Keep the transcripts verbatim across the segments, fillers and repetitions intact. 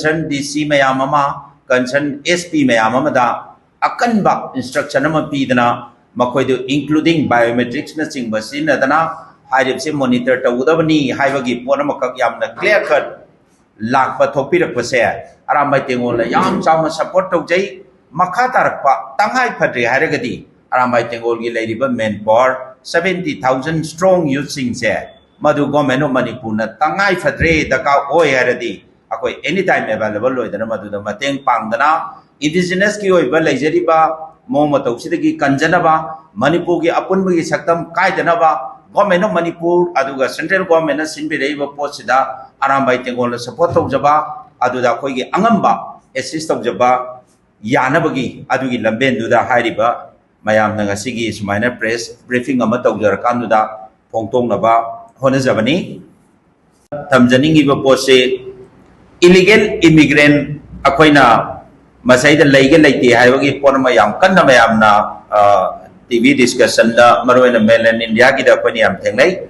Concern ꯗꯤ ꯁꯤ ꯃꯌꯥꯝ ꯑꯃ, ꯀꯟꯁꯔꯟ ꯑꯦꯁ ꯄꯤ ꯃꯌꯥꯝ ꯑꯃꯗ ꯑꯀꯟꯕ ꯏꯟꯁꯇ꯭ꯔꯛꯁꯟ ꯑꯃ ꯄꯤꯗꯅ, ꯃꯈꯣꯏꯗꯨ including biometrics ꯅꯆꯤꯡꯕ ꯁꯤꯖꯤꯟꯅꯗꯅ ꯍꯥꯏꯔꯤꯕꯁꯤ ꯃꯣꯅꯤꯇꯔ ꯇꯧꯒꯗꯕꯅꯤ ꯍꯥꯏꯕꯒꯤ ꯄꯣꯠ ꯑꯃꯈꯛ ꯌꯥꯝꯅ clear cut ꯂꯥꯛꯄ ꯊꯣꯛꯄꯤꯔꯛꯄꯁꯦ ꯑꯔꯥꯝꯕꯥꯏ ꯇꯦꯡꯒꯣꯜꯅ ꯌꯥꯝ ꯆꯥꯎꯅ ꯁꯄꯣꯔꯠ ꯇꯧꯖꯩ꯫ ꯃꯈꯥ ꯇꯥꯔꯛꯄ ꯇꯉꯥꯏ ꯐꯗ꯭ꯔꯦ ꯍꯥꯏꯔꯒꯗꯤ ꯑꯔꯥꯝꯕꯥꯏ ꯇꯦꯡꯒꯣꯜꯒꯤ ꯂꯩꯔꯤꯕ ꯃꯦꯟ power seventy thousand strong youth ꯁꯤꯡꯁꯦ ꯃꯗꯨ Government of ꯃꯅꯤꯄꯨꯔꯅ ꯇꯉꯥꯏ ꯐꯗ꯭ꯔꯦ, ꯗꯔꯀꯥꯔ ꯑꯣꯏ ꯍꯥꯏꯔꯗꯤ ꯑꯩꯈꯣꯏ any time available ꯑꯣꯏꯗꯅ ꯃꯗꯨꯗ ꯃꯇꯦꯡ ꯄꯥꯡꯗꯅ indigenous ꯀꯤ ꯑꯣꯏꯕ ꯂꯩꯖꯔꯤꯕ ꯃꯑꯣꯡ ꯃꯇꯧꯁꯤꯗꯒꯤ ꯀꯟꯖꯅꯕ, ꯃꯅꯤꯄꯨꯔꯒꯤ ꯑꯄꯨꯟꯕꯒꯤ ꯁꯛꯇꯝ ꯀꯥꯏꯗꯅꯕ, Government of ꯃꯅꯤꯄꯨꯔ ꯑꯗꯨꯒ central government ꯅ ꯁꯤꯟꯕꯤꯔꯛꯏꯕ ꯄꯣꯠꯁꯤꯗ ꯑꯔꯥꯝꯕꯥꯏ ꯇꯦꯡꯒꯣꯜꯅ ꯁꯄꯣꯔꯠ ꯇꯧꯖꯕ, ꯑꯗꯨꯗ ꯑꯩꯈꯣꯏꯒꯤ ꯑꯉꯝꯕ ꯑꯦꯁꯤꯁ ꯇꯧꯖꯕ ꯌꯥꯅꯕꯒꯤ ꯑꯗꯨꯒꯤ ꯂꯝꯕꯦꯟꯗꯨꯗ ꯍꯥꯏꯔꯤꯕ ꯃꯌꯥꯝꯅ ꯉꯁꯤꯒꯤ ꯁꯨꯃꯥꯏꯅ ꯄ꯭ꯔꯦꯁ ꯕ꯭ꯔꯤꯐꯤꯡ ꯑꯃ ꯇꯧꯖꯔꯀꯥꯟꯗꯨꯗ ꯐꯣꯡꯗꯣꯛꯅꯕ ꯍꯣꯠꯅꯖꯕꯅꯤ꯫ ꯊꯝꯖꯅꯤꯡꯉꯤꯕ ꯄꯣꯠꯁꯤ illegal immigrant ꯑꯩꯈꯣꯏꯅ ꯃꯁꯩꯗ ꯂꯩꯒ ꯂꯩꯇꯦ ꯍꯥꯏꯕꯒꯤ ꯄꯣꯠ ꯑꯃ ꯌꯥꯝ ꯀꯟꯅ ꯃꯌꯥꯝꯅ ꯇꯤ ꯚꯤ ꯗꯤꯁꯀꯁꯟꯗ, ꯃꯔꯨꯑꯣꯏꯅ mainland India ꯒꯤꯗ ꯑꯩꯈꯣꯏꯅ ꯌꯥꯝ ꯊꯦꯡꯅꯩ꯫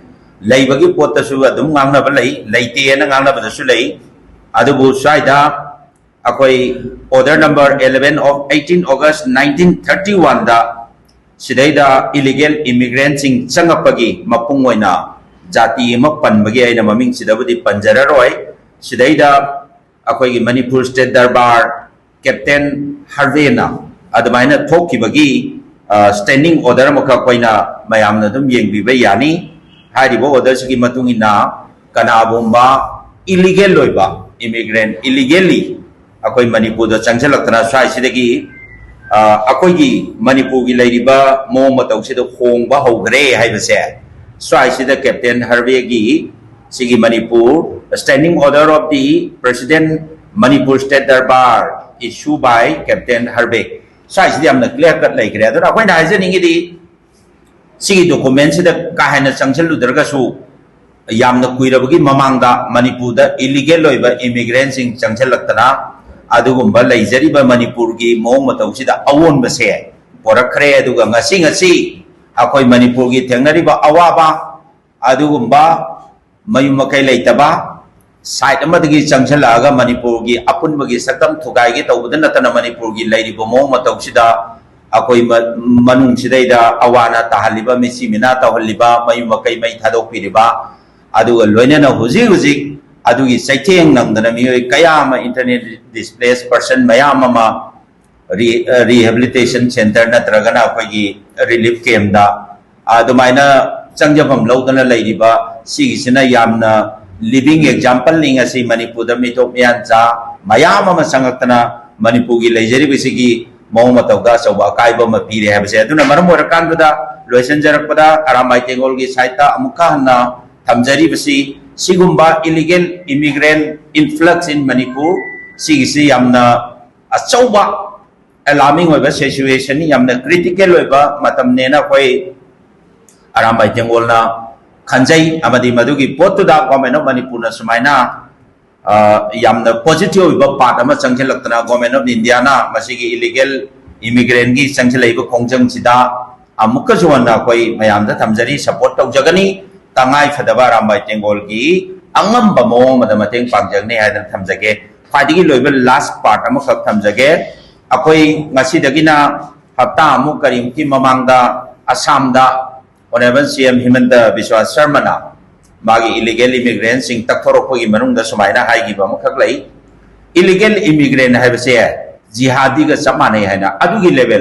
ꯂꯩꯕꯒꯤ ꯄꯣꯠꯇꯁꯨ ꯑꯗꯨꯝ ꯉꯥꯡꯅꯕ ꯂꯩ, ꯂꯩꯇꯦꯅ ꯉꯥꯡꯅꯕꯗꯁꯨ ꯂꯩ꯫ ꯑꯗꯨꯕꯨ ꯁ꯭ꯋꯥꯏꯗ ꯑꯩꯈꯣꯏ order number eleven of eighteen August nineteen thirty one ꯗ ꯁꯤꯗꯩꯗ illegal immigrant ꯁꯤꯡ ꯆꯪꯉꯛꯄꯒꯤ ꯃꯄꯨꯡ ꯑꯣꯏꯅ ꯖꯥꯇꯤ ꯑꯃ ꯄꯟꯕꯒꯤ ꯑꯩꯅ ꯃꯃꯤꯡꯁꯤꯗꯕꯨꯗꯤ ꯄꯟꯖꯔꯔꯣꯏ꯫ ꯁꯤꯗꯩꯗ ꯑꯩꯈꯣꯏꯒꯤ ꯃꯅꯤꯄꯨꯔ ꯁ꯭ꯇꯦꯠ ꯗꯔꯕꯥꯔ ꯀꯦꯞꯇꯦꯟ ꯍꯔꯕꯦꯅ ꯑꯗꯨꯃꯥꯏꯅ ꯊꯣꯛꯈꯤꯕꯒꯤ standing order ꯑꯃꯈꯛ ꯑꯩꯈꯣꯏꯅ ꯃꯌꯥꯝꯅ ꯑꯗꯨꯝ ꯌꯦꯡꯕꯤꯕ ꯌꯥꯅꯤ꯫ ꯍꯥꯏꯔꯤꯕ order ꯁꯤꯒꯤ ꯃꯇꯨꯡ ꯏꯟꯅ ꯀꯅꯥꯒꯨꯝꯕ illegal ꯑꯣꯏꯕ immigrant, illegally ꯑꯩꯈꯣꯏ ꯃꯅꯤꯄꯨꯔꯗ ꯆꯪꯁꯤꯜꯂꯛꯇꯅ ꯁ꯭ꯋꯥꯏꯁꯤꯗꯒꯤ ꯑꯩꯈꯣꯏꯒꯤ ꯃꯅꯤꯄꯨꯔꯒꯤ ꯂꯩꯔꯤꯕ ꯃꯑꯣꯡ ꯃꯇꯧꯁꯤꯗ ꯍꯣꯡꯕ ꯍꯧꯈ꯭ꯔꯦ ꯍꯥꯏꯕꯁꯦ ꯁ꯭ꯋꯥꯏꯁꯤꯗ ꯀꯦꯞꯇꯦꯟ ꯍꯔꯕꯦꯒꯤ ꯁꯤꯒꯤ Manipur standing order of the president, Manipur state ꯗꯔꯕꯥꯔ, issue by Captain Harbe, ꯁ꯭ꯋꯥꯏꯁꯤꯗ ꯌꯥꯝꯅ clear cut ꯂꯩꯈ꯭ꯔꯦ꯫ ꯑꯗꯨꯅ ꯑꯩꯈꯣꯏꯅ ꯍꯥꯏꯖꯅꯤꯡꯉꯤꯗꯤ ꯁꯤꯒꯤ document ꯁꯤꯗ ꯀꯥ ꯍꯦꯟꯅ ꯆꯪꯁꯤꯜꯂꯨꯗ꯭ꯔꯒꯁꯨ ꯌꯥꯝꯅ ꯀꯨꯏꯔꯕꯒꯤ ꯃꯃꯥꯡꯗ ꯃꯅꯤꯄꯨꯔꯗ illegal ꯑꯣꯏꯕ immigrant ꯁꯤꯡ ꯆꯪꯁꯤꯜꯂꯛꯇꯅ ꯑꯗꯨꯒꯨꯝꯕ ꯂꯩꯖꯔꯤꯕ ꯃꯅꯤꯄꯨꯔꯒꯤ ꯃꯑꯣꯡ ꯃꯇꯧꯁꯤꯗ ꯑꯑꯣꯟꯕꯁꯦ ꯄꯣꯔꯛꯈ꯭ꯔꯦ꯫ ꯑꯗꯨꯒ ꯉꯁꯤ ꯉꯁꯤ ꯑꯩꯈꯣꯏ ꯃꯅꯤꯄꯨꯔꯒꯤ ꯊꯦꯡꯅꯔꯤꯕ ꯑꯋꯥꯕ, ꯑꯗꯨꯒꯨꯝꯕ ꯃꯌꯨꯝ ꯃꯀꯩ ꯂꯩꯇꯕ, ꯁꯥꯏꯠ ꯑꯃꯗꯒꯤ ꯆꯪꯁꯤꯜꯂꯛꯑꯒ ꯃꯅꯤꯄꯨꯔꯒꯤ ꯑꯄꯨꯟꯕꯒꯤ ꯁꯛꯇꯝ ꯊꯨꯒꯥꯏꯒꯦ ꯇꯧꯕꯗ ꯅꯠꯇꯅ, ꯃꯅꯤꯄꯨꯔꯒꯤ ꯂꯩꯔꯤꯕ ꯃꯑꯣꯡ ꯃꯇꯧꯁꯤꯗ ꯑꯩꯈꯣꯏ ꯃ-, ꯃꯅꯨꯡꯁꯤꯗꯩꯗ ꯑꯋꯥ ꯑꯅꯥ ꯇꯥꯍꯜꯂꯤꯕ, ꯃꯤꯆꯤ ꯃꯤꯅꯥ ꯇꯧꯍꯜꯂꯤꯕ, ꯃꯌꯨꯝ ꯃꯀꯩ ꯃꯩ ꯊꯥꯗꯣꯛꯄꯤꯔꯤꯕ, ꯑꯗꯨꯒ ꯂꯣꯏꯅꯅ ꯍꯧꯖꯤꯛ ꯍꯧꯖꯤꯛ ꯑꯗꯨꯒꯤ ꯆꯩꯊꯦꯡ ꯅꯪꯗꯅ ꯃꯤꯑꯣꯏ ꯀꯌꯥ ꯑꯃ, internally displaced person ꯃꯌꯥꯝ ꯑꯃ ꯔꯤ-, rehabilitation centre ꯅꯠꯇ꯭ꯔꯒꯅ ꯑꯩꯈꯣꯏꯒꯤ relief camp ꯇ ꯑꯗꯨꯃꯥꯏꯅ ꯆꯪꯖꯐꯝ ꯂꯧꯗꯅ ꯂꯩꯔꯤꯕ ꯁꯤꯒꯤꯁꯤꯅ ꯌꯥꯝꯅ living example ꯅꯤ꯫ ꯉꯁꯤ ꯃꯅꯤꯄꯨꯔꯗ ꯃꯤꯊꯣꯛ ꯃꯤꯌꯥꯟꯆꯥ ꯃꯌꯥꯝ ꯑꯃ ꯆꯪꯉꯛꯇꯅ ꯃꯅꯤꯄꯨꯔꯒꯤ ꯂꯩꯖꯔꯤꯕꯁꯤꯒꯤ ꯃꯑꯣꯡ ꯃꯇꯧꯗ ꯑꯆꯧꯕ ꯑꯀꯥꯏꯕ ꯑꯃ ꯄꯤꯔꯦ ꯍꯥꯏꯕꯁꯦ꯫ ꯑꯗꯨꯅ ꯃꯔꯝ ꯑꯣꯏꯔꯀꯥꯟꯗꯨꯗ ꯂꯣꯏꯁꯤꯟꯖꯔꯛꯄꯗ ꯑꯔꯥꯝꯕꯥꯏ ꯇꯦꯡꯒꯣꯜꯒꯤ ꯁꯥꯏꯠꯇ ꯑꯃꯨꯛꯀ ꯍꯟꯅ ꯊꯝꯖꯔꯤꯕꯁꯤ, ꯁꯤꯒꯨꯝꯕ illegal immigrant influx in Manipur ꯁꯤꯒꯤꯁꯤ ꯌꯥꯝꯅ ꯑꯆꯧꯕ alarming ꯑꯣꯏꯕ situation ꯅꯤ, ꯌꯥꯝꯅ critical ꯑꯣꯏꯕ ꯃꯇꯝꯅꯦꯅ ꯑꯩꯈꯣꯏ ꯑꯔꯥꯝꯕꯥꯏ ꯇꯦꯡꯒꯣꯜꯅ ꯈꯟꯖꯩ꯫ ꯑꯃꯗꯤ ꯃꯗꯨꯒꯤ ꯄꯣꯠꯇꯨꯗ Government of ꯃꯅꯤꯄꯨꯔꯅ ꯁꯨꯃꯥꯏꯅ, ꯑ, ꯌꯥꯝꯅ positive ꯑꯣꯏꯕ part ꯑꯃ ꯆꯪꯁꯤꯜꯂꯛꯇꯅ, Government of India ꯅ ꯃꯁꯤꯒꯤ illegal immigrant ꯀꯤ ꯆꯪꯁꯤꯜꯂꯛꯏꯕ ꯈꯣꯡꯖꯪꯁꯤꯗ ꯑꯃꯨꯛꯀꯁꯨ ꯍꯟꯅ ꯑꯩꯈꯣꯏ ꯃꯌꯥꯝꯗ ꯊꯝꯖꯔꯤ, support ꯇꯧꯖꯒꯅꯤ꯫ ꯇꯉꯥꯏ ꯐꯗꯕ ꯑꯔꯥꯝꯕꯥꯏ ꯇꯦꯡꯒꯣꯜꯒꯤ ꯑꯉꯝꯕ ꯃꯑꯣꯡ ꯑꯃꯗ ꯃꯇꯦꯡ ꯄꯥꯡꯖꯒꯅꯤ ꯍꯥꯏꯗꯅ ꯊꯝꯖꯒꯦ꯫ ꯈ꯭ꯋꯥꯏꯗꯒꯤ ꯂꯣꯏꯕ last part ꯑꯃꯈꯛ ꯊꯝꯖꯒꯦ꯫ ꯑꯩꯈꯣꯏ ꯉꯁꯤꯗꯒꯤꯅ ꯍꯞꯇꯥ ꯑꯃꯨꯛ ꯀꯔꯤꯃꯨꯛꯀꯤ ꯃꯃꯥꯡꯗ ꯑꯁꯥꯝꯗ Honourable C M ꯍꯤꯃꯟꯇ ꯕꯤꯁ꯭ꯋꯥ ꯁꯔꯃꯅ ꯃꯥꯒꯤ illegal immigrant ꯁꯤꯡ ꯇꯛꯊꯣꯔꯛꯄꯒꯤ ꯃꯅꯨꯡꯗ ꯁꯨꯃꯥꯏꯅ ꯍꯥꯏꯈꯤꯕ ꯑꯃꯈꯛ ꯂꯩ, "Illegal immigrant ꯍꯥꯏꯕꯁꯦ ꯖꯤꯍꯥꯗꯤꯒ ꯆꯞ ꯃꯥꯟꯅꯩ" ꯍꯥꯏꯅ꯫ ꯑꯗꯨꯒꯤ level